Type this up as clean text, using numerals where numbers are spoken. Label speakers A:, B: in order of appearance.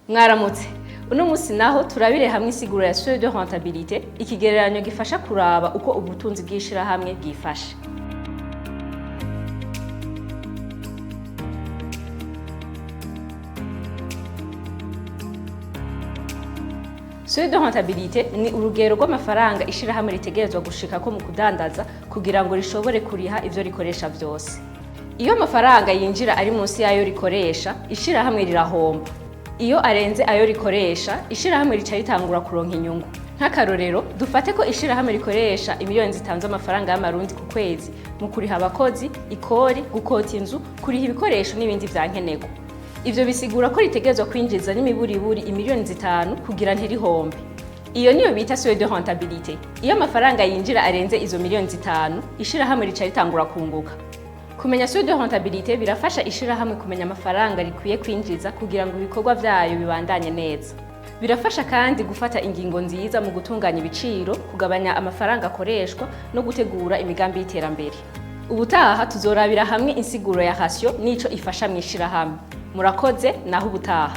A: Mwaramutse. Uno musi naho turabire hamwe insiguro ya seuil de rentabilité, ikigereranyo gifasha kuraba uko ubutunzi bw'ishirahamwe bwifashe. Seuil de rentabilité ni urugero rw'amafaranga ishirahamwe ritegerezwa gushikako mu kudandaza kugira ngo rishobore kuriha ivyo rikoresha vyose. Iyo amafaranga yinjira ari munsi y'ayo rikoresha, ishirahamwe rirahomba. Iyo arenze ayo rikoresha, ishirahamwe rica ritangura kuronka inyungu. Nk'akarorero, dufate ko ishirahamwe rikoresha imiliyoni 5 z'amafaranga y'amarundi ku kwezi mu kuriha abakozi, ikori, gukota inzu, kuriha ibikoresho n'ibindi vya nkenerwa. Ivyo bisigura ko ritegerezwa kwinjiza n'imiburiburi imiliyoni 5 kugira ntirihombe. Iyo niyo bita seuil de rentabilité. Iyo amafaranga yinjira arenze izo miliyoni 5, ishirahamwe rica ritangura kunguka. Kumenya seuil de rentabilité birafasha ishirahamwe kumenya amafaranga rikwiye kwinjiza kugira ngo ibikorwa vyayo bibandanye neza. Birafasha kandi gufata ingingo nziza mu gutunganya ibiciro, kugabanya amafaranga akoreshwa no gutegura imigambi y'iterambere. Ubutaha tuzorabira hamwe insiguro ya ratio n'ico ifasha mw'ishirahamwe. Murakoze, naho ubutaha.